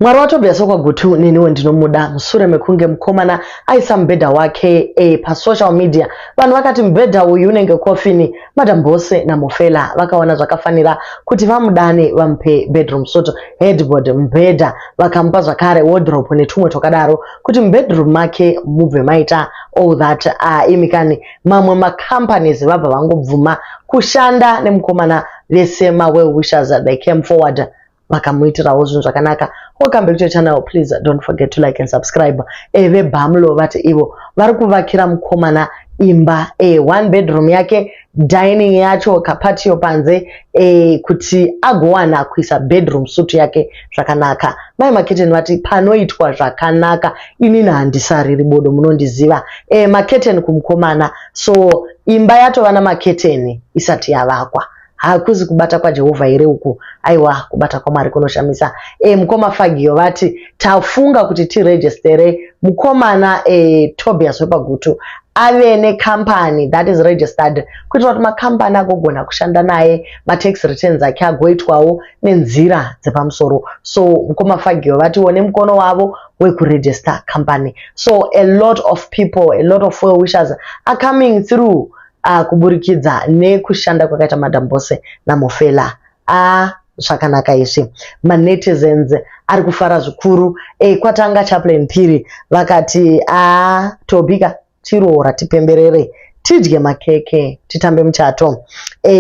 Mwari waTobias wekwaGutu neniwo ndinomuda. Musure mekunge mukomana aisa mubhedha wake pasocial media, vanhu vakati mubhedha uyu unenge kofini. Madam Boss naMofela vakaona zvakafanira kuti vamudane vamupe bedroom suite, headboard, mubhedha, vakamupa zvakare wardrobe netumwe twakadaro kuti mubedroom make mubve maita all that. Imi kani, mamwe macompanies vabva vangobvuma kushanda nemukomana. Vese ma-well wishers, they came forward, vakamuitirawo zvinhu zvakanaka. Welcome back to your channel. Please don't forget to like and subscribe. Vebhamlo vati ivo vari kuvakira mukomana imba, one bedroom yake, dining yacho, kapatio panze, kuti agowana kuisa bedroom suite yake zvakanaka. Mai Maketeni vati panoitwa zvakanaka, inini handisariri bodo, munondiziva. Maketeni kumukomana, so imba yatova namaketeni isati yavakwa. Hakuzi kubata kwaJehovha here uku? Aiwa, kubata kwaMwari kunoshamisa. Mukoma Fagio vati tafunga kuti tiregistere mukomana Tobias wepaGutu ave necompany that is registered, kuitira kuti makambani agogona kushanda naye, matax returns ake agoitwawo nenzira dzepamusoro. So mukoma Fagio vatiwo nemukono wavo wekuregister company. So a lot of people, a lot of well wishers are coming through kuburikidza nekushanda kwakaita Madam Boss naMofela. Zvakanaka izvi, manetizens ari kufara zvikuru. Kwatanga Chaplain Piri vakati, a Tobika, tiroora, tipemberere, tidye makeke, titambe muchato.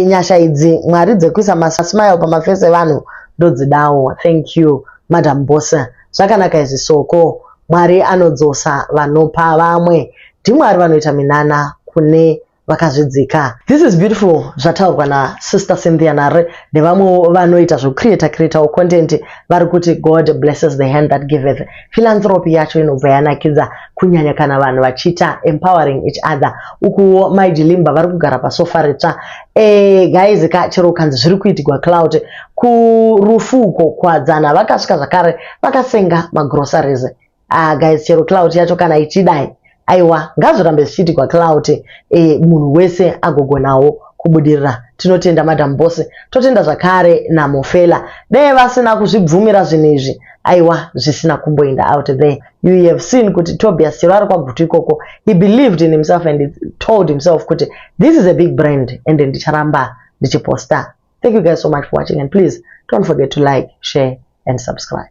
Nyasha idzi Mwari dzekuisa masmile pamafesi evanhu ndodzidawo. Thank you, Madam Boss, zvakanaka izvi. Soko Mwari anodzosa vanopa vamwe, ndiMwari vanoita minana kune vakazvidzika. This is beautiful. Zvataurwa nasister Cynthia Nare nevamwewo vanoita zvekucreata creatawo content, vari kuti God blesses the hand that giveth. Philanthropy yacho inobva yanakidza, kunyanya kana vanhu vachiita empowering each other. Ukuwo Maijilimba vari kugara pasofa ritsva. Guys ka, chero kanzi zviri kuitigwa clout kurufu uko kwadzana, vakasvika zvakare vakasenga magroceries. Guys, chero clout yacho kana ichidai, aiwa, ngazvirambe zvichiitigwa clout, munhu wese agogonawo kubudirira. Tinotenda Madam Boss, totenda zvakare naMofela. Dai vasina kuzvibvumira zvinhu izvi, aiwa, zvisina kumboenda out there. You have seen kuti Tobias chero ari kwaGutu ikoko, he believed in himself and he told himself kuti this is a big brand and ndicharamba ndichiposta. Thank you guys so much for watching and please don't forget to like, share and subscribe.